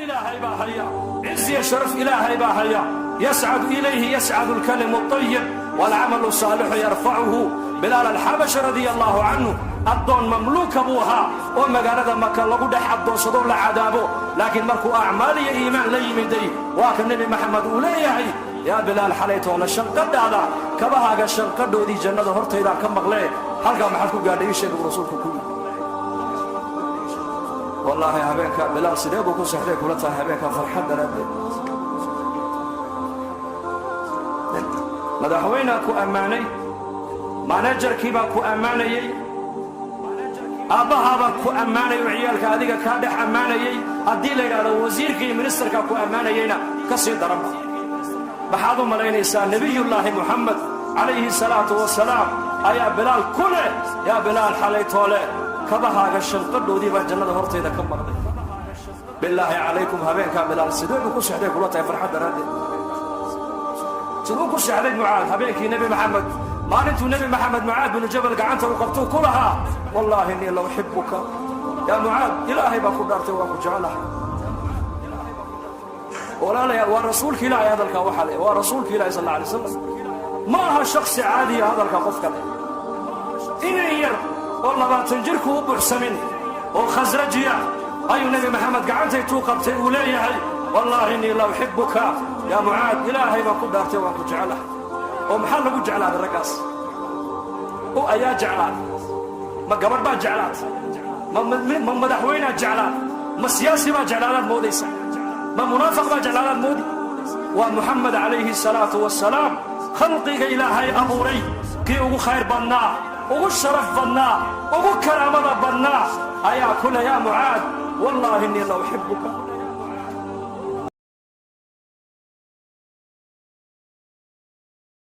Ilaahay baa haya, ciz iyo sharaf Ilaahay baa haya. Yascadu ilayhi yascadu alkalimu الطayib waalcamalu saalixu yarfacuhu. Bilaal Alxabashi radia Allahu canhu addoon mamluuka buu ahaa oo magaalada Maka lagu dhex addoonsado, la cadaabo, laakiin markuu acmaal iyo iimaan la yimiday, waa ka Nebi Maxamed uu leeyahay: "Yaa Bilaal, xalaytoole shanqadhaada, kabahaaga shanqadhoodii jannada hortaydaan ka maqlee, halkaa maxaad ku gaadhay? Ii sheeg," buu rasuulku ku yidhi. Wallaahi, habeenkaa Bilaal sidee buu ku sexday kula tahay habeenkaa farxad daraaddeed? Madaxweynaa ku ammaanay, managerkii baa ku ammaanayey, aabbahaabaa ku ammaanay oo ciyaalka adiga kaa dhex ammaanayey. Haddii la yidhahdo wasiirka iyo ministerkaa ku ammaanayeyna, ka sii daranba. Maxaad u malaynaysaa? Nebiyullaahi Muxamed calayhi salaatu wasalaam ayaa Bilaal ku leh: "Yaa Bilaal, xalaytoole kabahaaga shanqadhoodii baa jannada hortayda ka maqlay." Bilaahi calaykum, habeenkaa Bilaal sidee buu ku sexday kula tahay farxad daraaddeed? Siduu ku seexday Mucaad habeenkii Nebi Maxamed, maalintuu Nebi Maxamed Mucaad binu Jabal gacanta u qabtuu ku lahaa: "Wallaahi innii la uxibuka yaa Mucaad, Ilaahay baa ku dhaartay, waan ku jeclahay"? Walaalayaal, waa rasuulka Ilaahay hadalkaa waxaa le, waa rasuulka Ilahi sal alla alay slam, ma aha shaksi caadiya hadalka qof kale. Inan yar oo 20 jirku u buuxsamin oo khasrajiya ayuu Nebi Maxamed gacantaytuu qabtay uu leeyahay: "Wallaahi innii la uxibuka yaa Mucaad, Ilaahay baan ku dhaartay, waan ku jeclahay." Oo maxaa lagu jeclaaday raggaas oo ayaa jeclaaday? Ma gabadh baa jeclaatay? Ma madaxweynaa jeclaaday? Ma siyaasi baa jeclaadaad moodaysa? Ma munaafiq baa jeclaadaad moodi? Waa Muxamed calayhi salaatu wasalaam, khalqiga Ilaahay abuuray kii ugu khayr badnaa, ugu sharaf badnaa, ugu karaamada badnaa, ayaa ku le: "Yaa Mucaad, wallaahi innii la uxibuka."